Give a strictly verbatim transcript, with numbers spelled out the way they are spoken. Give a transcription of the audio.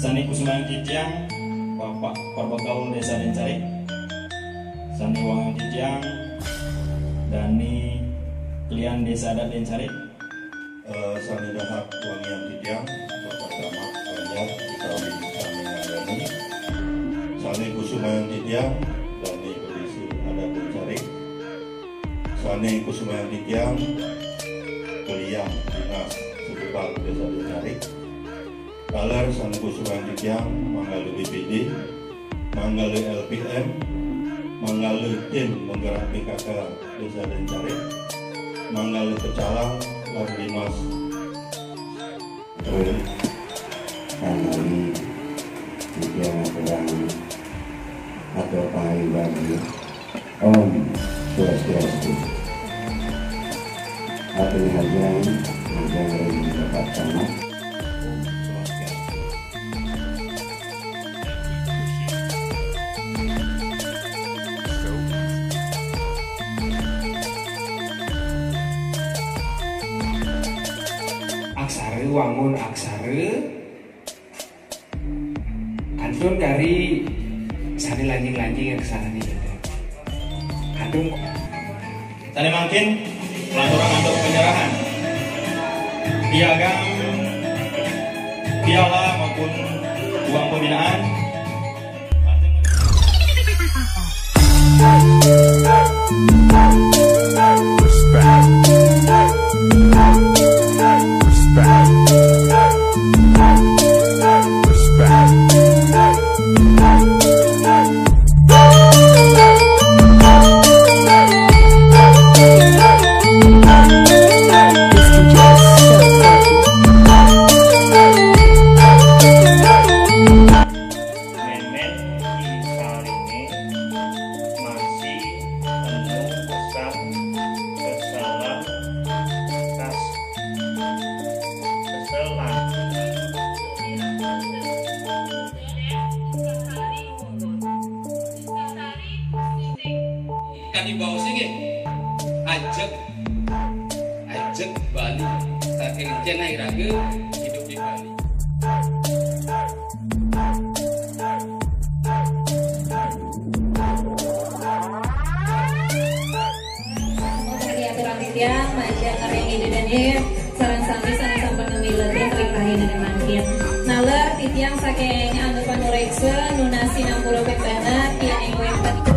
Sané kusumayang titiang, Bapak Perbekel Désa Dencarik. Sané wangiang titiang, Dani Klian Désa Adat Dencarik. Eh, sané dahat wangiang titiang, Bapak Camat Banjar Betawi sané nganggani. Sané kusumayang titiang, Dani Pedisi Adat Dencarik. Sané kusumayang titiang, Klian Dinas Sekretaris Désa Dencarik. Taler sané kusumayang titiang, manggala B P D, manggala L P M, manggala tim penggerak P K K Désa Dencarik, manggala pecalang lan Dinas. Terus, kami titiang kurang atau paling bagi Om Swastiastu. Atur hajang, hajang ring Bapak Camat. Om Swastiastu. Aksara, wangun aksara. Kantun kari sané lanjing-lanjing yang kesana nih. Kantun. Sané mangkin, lanturang antuk penyerahan piagam, piala maupun uang pembinaan. Respect. Respect. Respect. Mémén Ki Saliné masih penuh pesan, keselan, kas-, keselan. Kan imbau sing nggih. Ajeg. Ajeg Bali. Saking encén iraga hidup di Bali. Sampun titiang majeng ring Ida Dané, sareng sami sané sampun ngambil ring rahina mangkin. Naler titiang saking Anu Panuréksa nunas sinampura pepénget, tiang ing wénten.